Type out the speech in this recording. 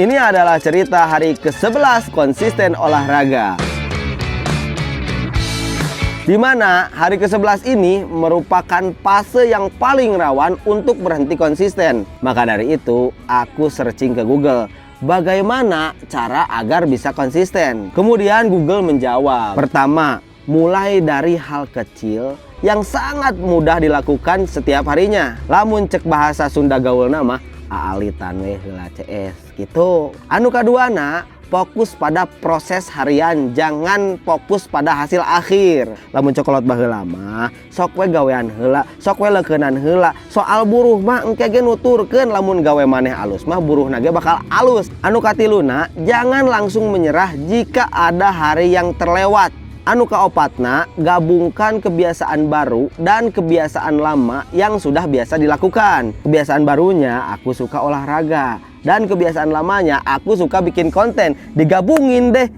Ini adalah cerita hari ke-11 konsisten olahraga. Di mana hari ke-11 ini merupakan fase yang paling rawan untuk berhenti konsisten. Maka dari itu, aku searching ke Google bagaimana cara agar bisa konsisten. Kemudian Google menjawab, pertama, mulai dari hal kecil yang sangat mudah dilakukan setiap harinya. Lamun cek bahasa Sunda gaulna mah, aalitan we heula CS gitu. Anu kaduana, fokus pada proses harian, jangan fokus pada hasil akhir. Lamun cek kolot baheula mah, sok we gawean heula, sok we leukeunan heula. Soal buruh mah engke ge nuturkeun. Lamun gawe maneh alus mah, buruhna ge bakal alus. Anu katiluna, jangan langsung menyerah jika ada hari yang terlewat. Anu kaopatna, gabungkan kebiasaan baru dan kebiasaan lama yang sudah biasa dilakukan. Kebiasaan barunya, aku suka olahraga. Dan kebiasaan lamanya, aku suka bikin konten. Digabungin deh.